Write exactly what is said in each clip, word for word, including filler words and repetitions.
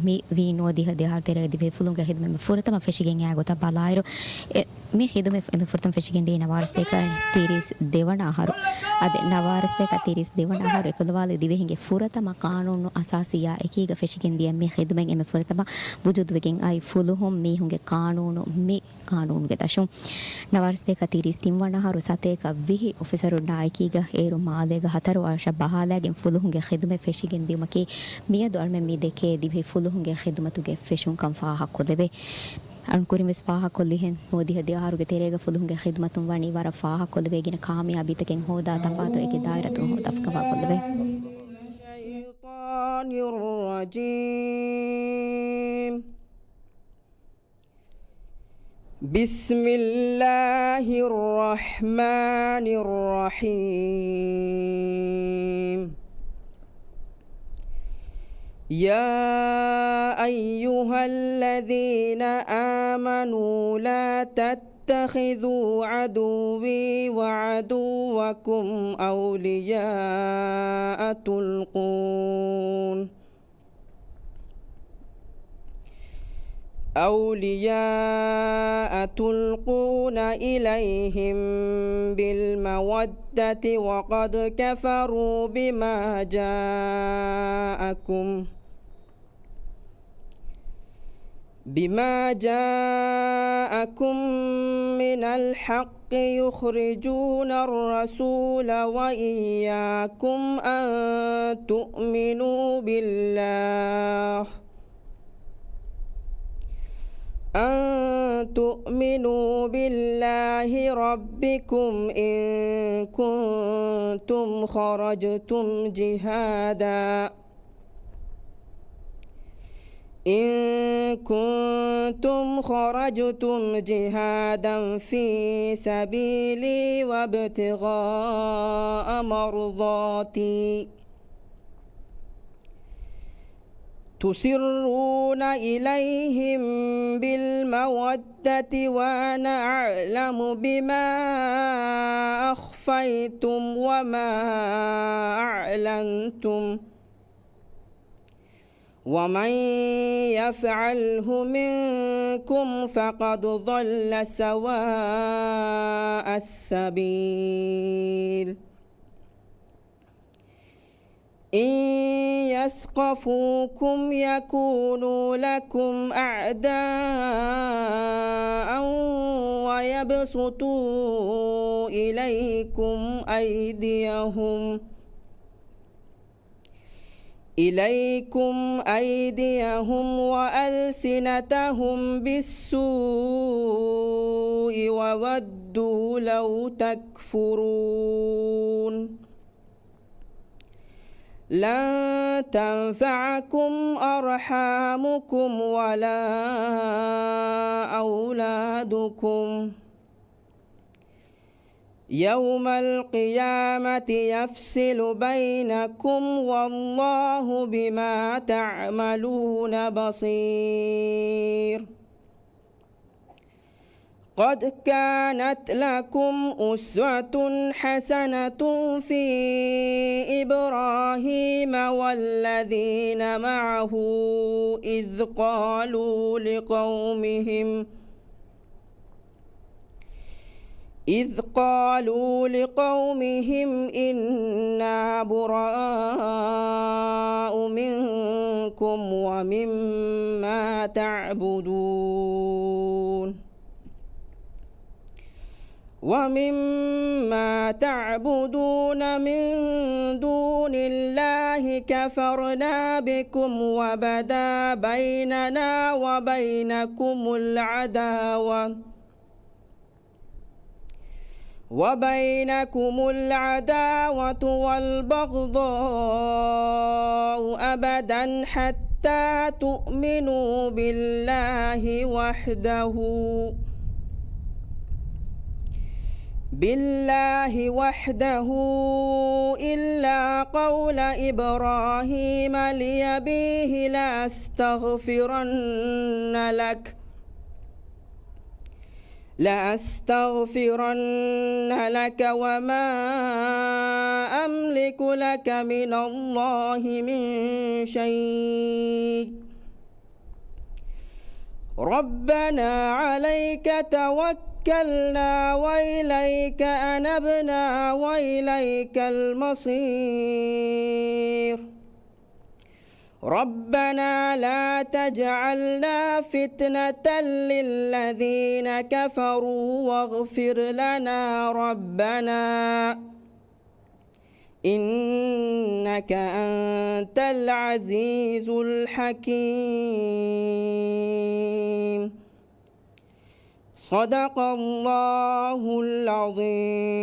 މި ވީ ނުވަދިހަ ދެއަހަރު ތެރޭގަ ދިވެހި ފުލުހުންގެ ޚިދުމަތް މި ފުރަތަމަ ފެށިގެން އާ ގޮތަށް ބަލާއިރު، އެ، މި ޚިދުމަތް އެންމެ ފުރަތަމަ ފެށިގެން ދިޔަ ނަވާރަސަތޭކަ ތިރީސް ދެވަނަ އަހަރު. އަދި ނަވާރަސަތޭކަ ތިރީސް ދެވަނަ އަހަރު އެކުލަވާލި ދިވެހިންގެ ފުރަތަމަ ޤާނޫނު އަސާސީއާ އެކީގަ ފެށިގެން ދިޔަ މި ޚިދުމަތް އެންމެ ފުރަތަމަ ވުޖޫދުވެގެން އައި ފުލުހުން މީހުންގެ ޤާނޫނު މި ޤާނޫނުގެ ދަށުން. ނަވާރަސަތޭކަ ތިރީސް ތިންވަނަ އަހަރު ސަތޭކަ ވިހި އޮފިސަރުންނާ އެކީގަ އޭރު މާލޭގަ ހަތަރު ވަރަށް ބަހާލާގެން ފުލުހުންގެ ޚިދުމަތް ފެށިގެން ދިޔުމަކީ މިއަދު އަޅުމެން މި ދެކޭ ދިވެހި ފުލުހުންގެ ޚިދުމަތުގެ ފެށުންކަން ފާހަގަކޮށްލެވޭ. އަޅުން ކުރިން ވެސް ފާހަގަކޮށްލިހެން ނުވަދިހަ ދެއަހަރުގެ ތެރޭގަ ފުލުހުންގެ ޚިދުމަތުން ވަނީ ވަރަށް ފާހަގަކޮށްލެވޭ ގިނަ ކާމިޔާބީތަކެއް ހޯދާ ތަފާތު އެކި ދާއިރާތައް ހޯދާފަ ކަމާ ކޮށްލެވޭ. الشيطان الرجيم. بسم الله الرحمن الرحيم. يا أيها الذين آمنوا لا تتخذوا عدوي وعدوكم أولياء تلقون أولياء تلقون إليهم بالمودة وقد كفروا بما جاءكم بما جاءكم من الحق يخرجون الرسول وإياكم أن تؤمنوا بالله أن تؤمنوا بالله ربكم إن كنتم خرجتم جهادا إن كنتم خرجتم جهادا في سبيلي وابتغاء مرضاتي تسرون إليهم بالمودة وأنا أعلم بما أخفيتم وما أعلنتم ومن يفعله منكم فقد ضل سواء السبيل إن يثقفوكم يكونوا لكم أعداء ويبسطوا إليكم أيديهم إليكم أيديهم وألسنتهم بالسوء وودوا لو تكفرون لن تنفعكم أرحامكم ولا أولادكم يوم القيامة يفصل بينكم والله بما تعملون بصير قد كانت لكم أسوة حسنة في إبراهيم والذين معه إذ قالوا لقومهم إذ قالوا لقومهم إنا براء منكم ومما تعبدون ومما تعبدون من دون الله كفرنا بكم وبدا بيننا وبينكم العداوة وبينكم العداوة والبغضاء أبدا حتى تؤمنوا بالله وحده بالله وحده إلا قول إبراهيم لأبيه لأستغفرن لك لأستغفرن لك وما أملك لك من الله من شيء ربنا عليك توكلنا وإليك أنبنا وإليك المصير. ربنا لا تجعلنا فتنة للذين كفروا واغفر لنا ربنا إنك أنت العزيز الحكيم. صدق الله العظيم.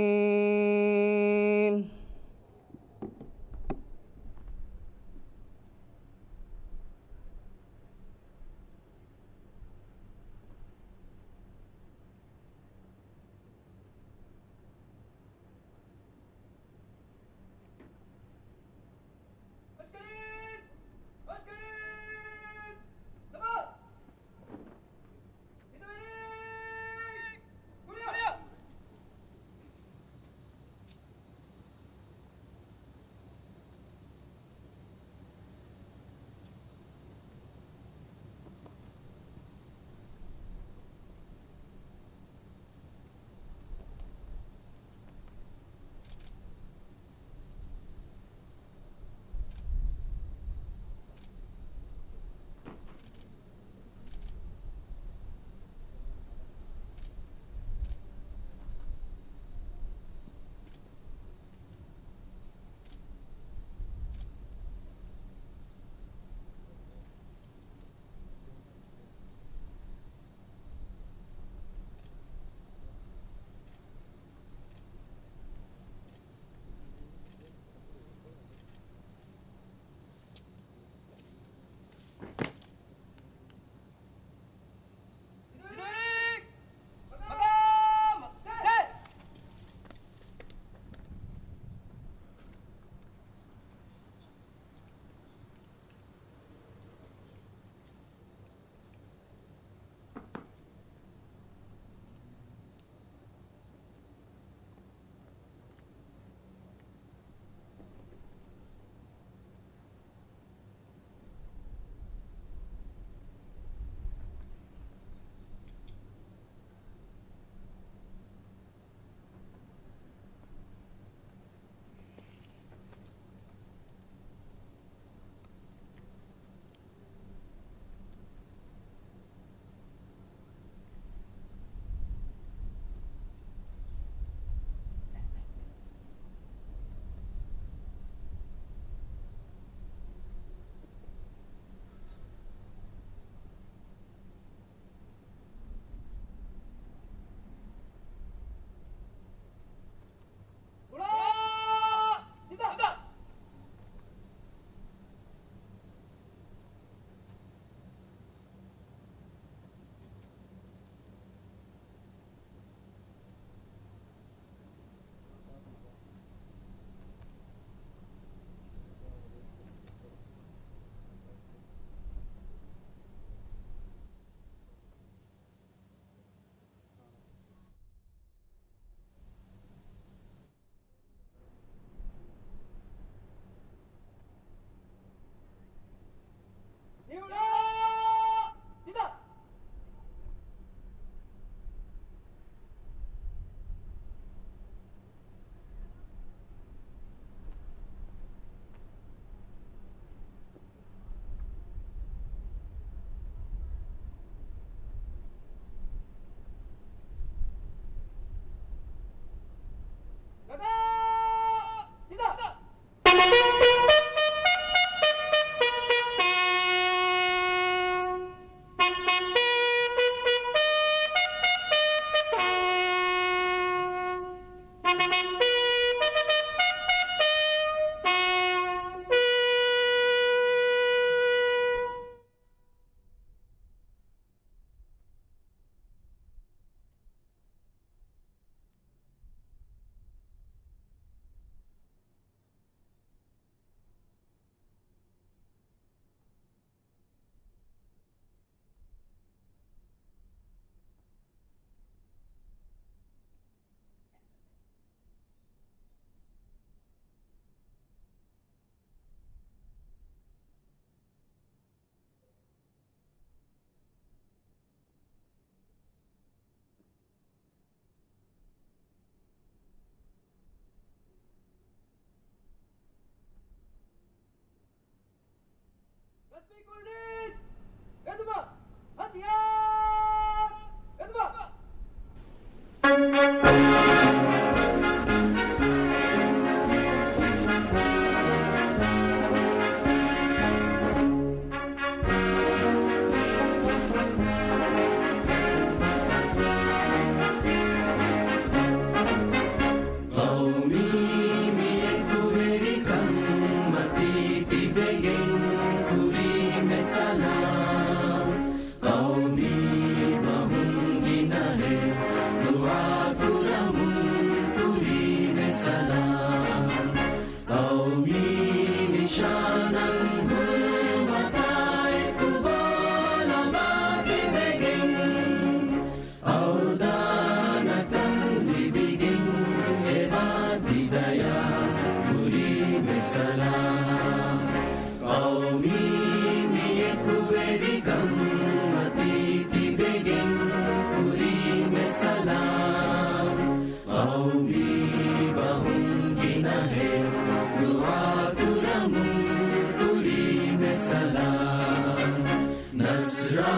ނަސްރާ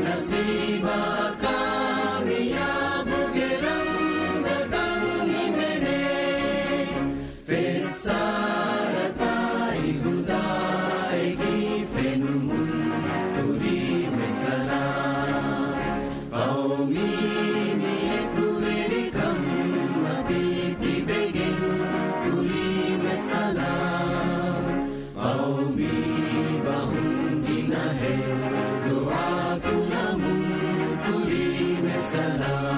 ނަސީބާ ކާމިޔާބުގެ ރަމްޒަކަށް ހިމެނޭ. ފެއްސާރަތާއި ހުދާއެކީ ފެނުމުން ކުރީމެ ސަލާމް. ޤައުމީ މިއެކުވެރިކަން މަތީ ތިބެގެން ކުރީމެ ސަލާމް. ޤައުމީ ބަހުން ގިނަހެ ދުޢާ ކުރަމުން ކުރީމެ ސަލާމް.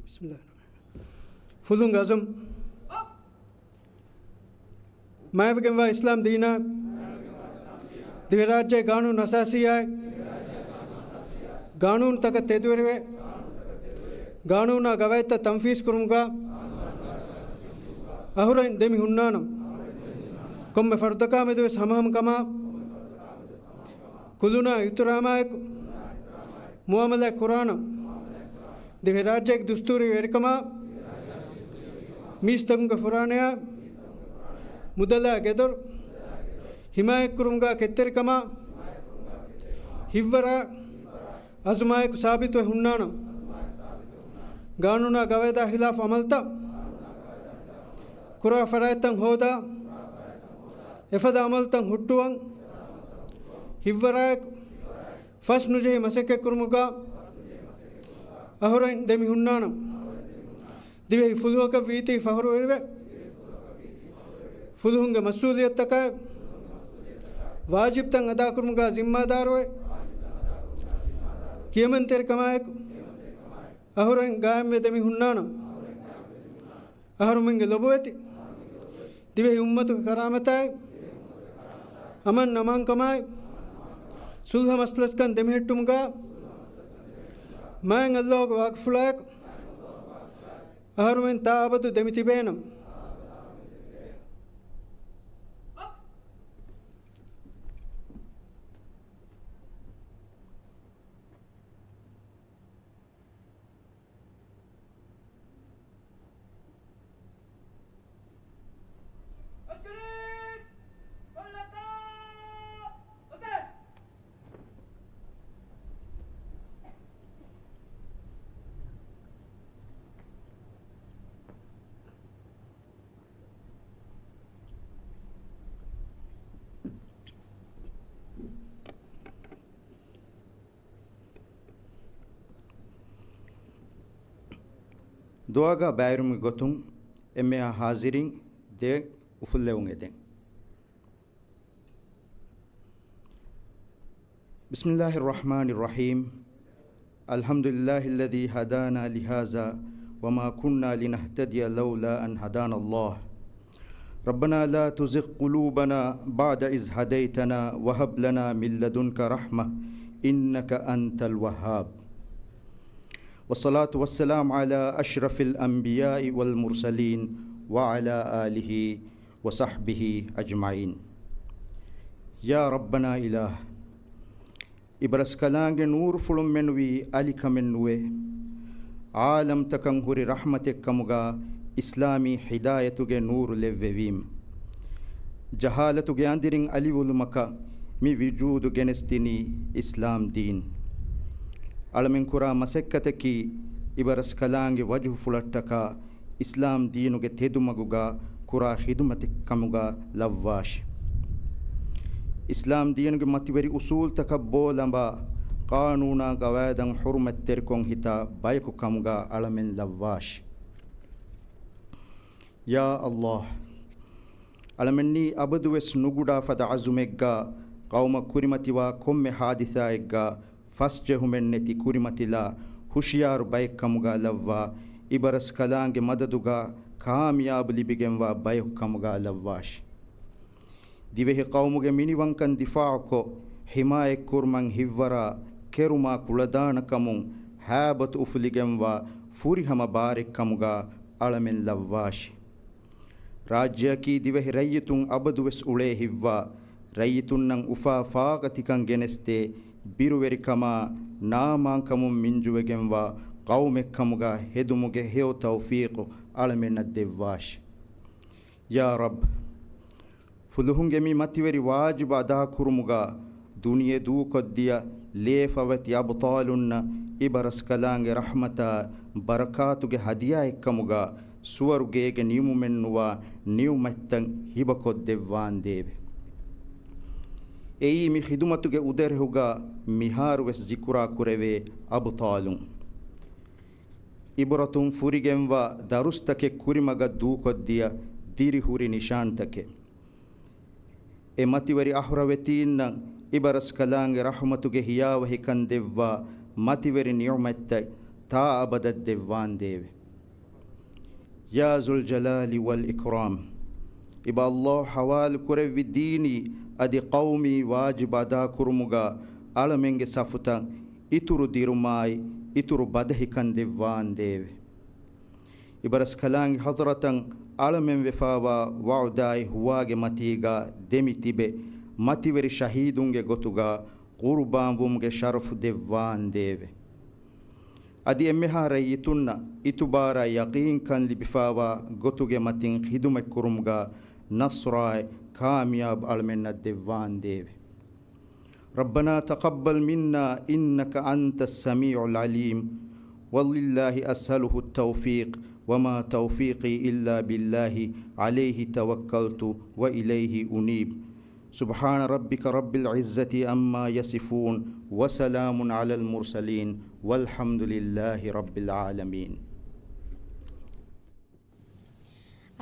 ބިސްމިއްލާހި. ފުލުހުންގެ އަޒުމް. މާތްވެގެންވާ އިސްލާމް ދީނާ، ދިވެހިރާއްޖޭ ގާނޫނު އަސާސީއާއި ގާނޫނުތަކަށް ތެދުވެރިވެ، ގާނޫނާ ގަވާއިދުތައް ތަންފީޒް ކުރުމުގަ އަހުރެން ދެމި ހުންނާނަމަ، ކޮންމެ ފަރުދަކާމެދުވެސް ހަމަހަމަކަމާ، ކުލުނާ އިޙްތިރާމާއެކު މުއާމަލާތް ކުރާނަމަ، ދިވެހިރާއްޖޭގެ ދުސްތޫރީ ވެރިކަމާ، މީސްތަކުންގެ ފުރާނަޔާ މުދަލާ ގެދޮރު ހިމާޔަތްކުރުމުގާ ކެތްތެރިކަމާ، ހިއްވަރާ އަޒުމާއެކު ސާބިތުވެ ހުންނާނަމަ، ގާނޫނާ ގަވާއިދާ ޚިލާފު އަމަލުތައް ކުރާ ފަރާތްތައް ހޯދާ، އެފަދަ އަމަލުތައް ހުއްޓުވަން، ހިއްވަރާއެކު ފަސްނުޖެހި މަސައްކަތްކުރުމުގާ އަހުރެން ދެމި ހުންނާނަމަ، ދިވެހި ފުލުހަކަށް ވީތީ ފަޚުރުވެރިވެ، ފުލުހުންގެ މަސްއޫލިއްޔަތުތަކާއި ވާޖިބްތައް އަދާކުރުމުގާ ޒިންމާދާރުވެ، ކިޔަމަންތެރިކަމާއެކު އަހުރެން ގާއިމްވެ ދެމި ހުންނާނަމަ، އަހަރުމެންގެ ލޮބުވެތި ދިވެހި އުއްމަތުގެ ކަރާމަތާއި، އަމަން އަމާންކަމާއި، ސުލްހަ މަސްލަސްކަން ދެމިހެއްޓުމުގާ މާތް ﷲ ގެ ވާގިފުޅާއެކު އަހަރުމެން ތާއަބަދު ދެމިތިބޭނަމަ. ދުޢާގަ ބައިވެރިވުމުގެ ގޮތުން އެންމެހާ ޙާޟިރީން ދެ އުފުއްލެވުން އެދެން. بسم الله الرحمن الرحيم. الحمد لله الذي هدانا لهذا وما كنا لنهتدي لولا أن هدانا الله. ربنا لا تزغ قلوبنا بعد إذ هديتنا وهب لنا من لدنك رحمة إنك أنت الوهاب. والصلاة والسلام على أشرف الأنبياء والمرسلين وعلى آله وصحبه أجمعين. يا ربنا إله، އިބަރަސްކަލާނގެ ނޫރުފުޅުން މެނުވީ އަލިކަމެއް ނުވޭ. ޢާލަމްތަކަށް ހުރި ރަޙްމަތެއްކަމުގަ އިސްލާމީ ހިދާޔަތުގެ ނޫރު ލެއްވެވީމް. ޖަހާލަތުގެ އަނދިރިން އަލިވުލުމަކަށް މި ވިޖޫދު ގެނެސްދިނީ އިސްލާމް ދީން. އަޅަމެން ކުރާ މަސައްކަތަކީ އިބަރަސްކަލާނގެ ވަޖުހުފުޅަށްޓަކާ އިސްލާމް ދީނުގެ ތެދުމަގުގަ ކުރާ ޚިދުމަތެއް ކަމުގަ ލައްވާށި. އިސްލާމް ދީނުގެ މަތިވެރި އުސޫލްތަކަށް ބޯލަނބާ، ޤާނޫނާ ގަވާއިދަށް ޙުރުމަތްތެރިކޮށް ހިތާ ބަޔަކު ކަމުގަ އަޅަމެން ލައްވާށި. ޔާ ﷲ! އަޅަމެންނީ އަބަދުވެސް ނުގުޑާ ފަދަ ޢަޒުމެއްގަ، ޤައުމަށް ކުރިމަތިވާ ކޮންމެ ޙާދިސާއެއްގަ ފަސްޖެހުމެއްނެތި ކުރިމަތިލާ ހުޝިޔާރު ބައެއްކަމުގަ ލައްވާ، އިބަރަސްކަލާނގެ މަދަދުގަ ކާމިޔާބު ލިބިގެންވާ ބަޔަކު ކަމުގަ ލައްވާށި. ދިވެހި ޤައުމުގެ މިނިވަންކަން ދިފާޢުކޮށް، ޙިމާޔަތްކުރުމަށް ހިއްވަރާ، ކެރުމާ ކުޅަދާނަކަމުން ހައިބަތު އުފުލިގެންވާ ފުރިހަމަ ބާރެއްކަމުގަ އަޅަމެން ލައްވާށި. ރާއްޖެއަކީ ދިވެހި ރައްޔިތުން އަބަދުވެސް އުޅޭ ހިތްވާ، ރައްޔިތުންނަށް އުފާ ފާގަތިކަން ގެނެސްދޭ، ބިރުވެރިކަމާ ނާމާންކަމުން މިންޖުވެގެންވާ ޤައުމެއްކަމުގަ ހެދުމުގެ ހެޔޮ ތައުފީޤު އަޅަމެންނަށް ދެއްވާށި. ޔާ ރައްބް! ފުލުހުންގެ މި މަތިވެރި ވާޖިބު އަދާކުރުމުގަ ދުނިޔެ ދޫކޮށްދިޔަ ލޭފަވަތި އަބުޠާލުންނަށް އިބަރަސްކަލާނގެ ރަޙްމަތާ ބަރަކާތުގެ ހަދިޔާއެއްކަމުގަ ސުވަރުގޭގެ ނިމުމެއް ނުވާ ނިޢުމަތްތައް ހިބަކޮށްދެއްވާނދޭވެ. އެއީ މި ޚިދުމަތުގެ އުދަރެހުގަ މިހާރުވެސް ޒިކުރާ ކުރެވޭ އަބުޠާލުން. އިބުރަތުން ފުރިގެންވާ ދަރުސްތަކެއް ކުރިމަގަށް ދޫކޮށްދިޔަ ދިރިހުރި ނިޝާންތަކެއް. އެ މަތިވެރި އަހުރަވެތީންނަށް އިބަރަސްކަލާނގެ ރަޙުމަތުގެ ހިޔާވަހިކަން ދެއްވާ މަތިވެރި ނިޢުމަތްތައް ތާއަބަދަށް ދެއްވާނދޭވެ. ޔާ ޒުލްޖަލާލި ވަލްއިކްރާމް. އިބަ ﷲ ޙަވާލު ކުރެއްވި ދީނީ އަދި ޤައުމީ ވާޖިބު އަދާކުރުމުގަ އަޅަމެންގެ ސަފުތައް އިތުރު ދިރުމާއި، އިތުރު ބަދަހިކަން ދެއްވާނދޭވެ. އިބަރަސްކަލާނގެ ޙަޟްރަތަށް އަޅަމެން ވެފާވާ ވަޢުދާއި ހުވާގެ މަތީގަ ދެމި ތިބެ، މަތިވެރި ޝަހީދުންގެ ގޮތުގަ ޤުރުބާންވުމުގެ ޝަރަފު ދެއްވާނދޭވެ. އަދި އެންމެހާ ރައްޔިތުންނަށް އިތުބާރާ ޔަޤީންކަން ލިބިފާވާ ގޮތުގެ މަތިން ޚިދުމަތްކުރުމުގަ ނަޞްރާއި ކާމިޔާބު އަޅަމެންނަށް ދެއްވާނދޭވެ. ربنا تقبل منا إنك أنت السميع العليم، ولله أسأله التوفيق، وما توفيقي إلا بالله، عليه توكلت وإليه أنيب. سبحان ربك رب العزة عما يصفون، وسلام على المرسلين، والحمد لله رب العالمين.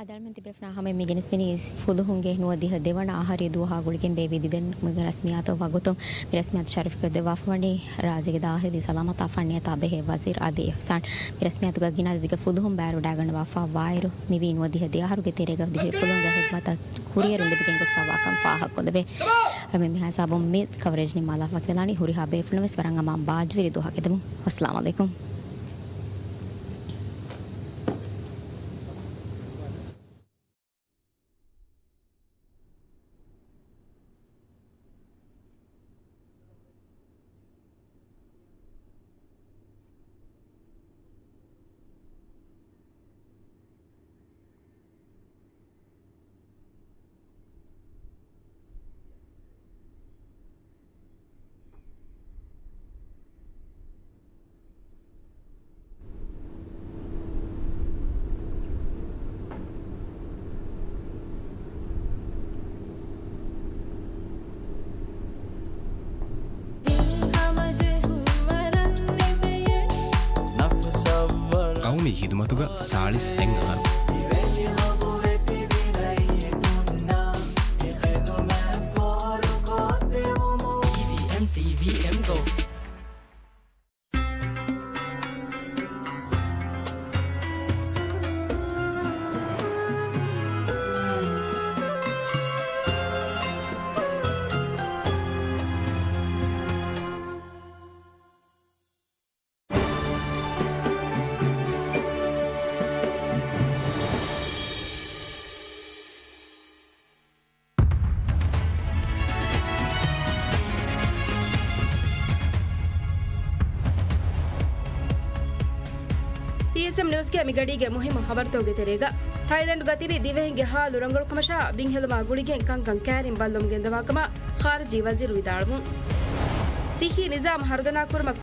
އަދި އަޅަމެން ތިބޭފުޅުންނާ ހަމައަށް މި ގެނެސްދިނީ ފުލުހުންގެ ނުވަދިހަ ދެވަނަ އަހަރީ ދުވަހާ ގުޅިގެން ބޭއްވި ދިދަން މި ރަސްމިއްޔާތު ވަގުތު. މި ރަސްމިއްޔާތު ޝަރަފުކޮށްދެއްވާފަވަނީ ރާއްޖޭގެ ދާޚިލީ ސަލާމަތާ ފަންނިޔަތާ ބެހޭ ވަޒީރު އަދި އިޙްސާން. މި ރަސްމިއްޔާތުގަ ގިނަ އަދަދެއްގެ ފުލުހުން ބައިވެރިވަޑައިގަންނަވާފަ ވާއިރު، މިވީ ނުވަދިހަ ދެ އަހަރުގެ ތެރޭގަ ދިވެހި ފުލުހުންގެ ޚިދުމަތަށް ކުރިއެރުން ލިބިގެން ގޮސްފަވާކަން ފާހަގަކޮށްލެވޭ. އަޅަމެން މިހާ ހިސާބުން މި ކަވަރޭޖް ނިންމާލާފަ ވަކިވެލާނީ. ހުރިހާ ބޭފުޅުން ވެސް ވަރަށް އަމާން ބާއްޖަވެރި ދުވަހަކަށް އެދެމުން. އައްސަލާމު ޢަލައިކުމް. ޤައުމީ ޚިދުމަތުގަ ސާޅީސް ހަތް އަހަރު. ޓީވީ އެމް ގޯ. ޓީއެސްއެމް ނިއުސްގެ މި ގަޑީގެ މުހިއްމު ޚަބަރުތަކުގެ ތެރޭގަ، ތައިލެންޑުގަ ތިބި ދިވެހިންގެ ހާލު ރަނގަޅުކަމަށާ ބިންހެލުމާ ގުޅިގެން ކަންކަން ކައިރިން ބައްލަވަމުން ގެންދަވާކަމަށް ޚާރިޖީ ވަޒީރު ވިދާޅުވުން. ސިއްހީ ނިޒާމް ހަރުދަނާކުރުމަށް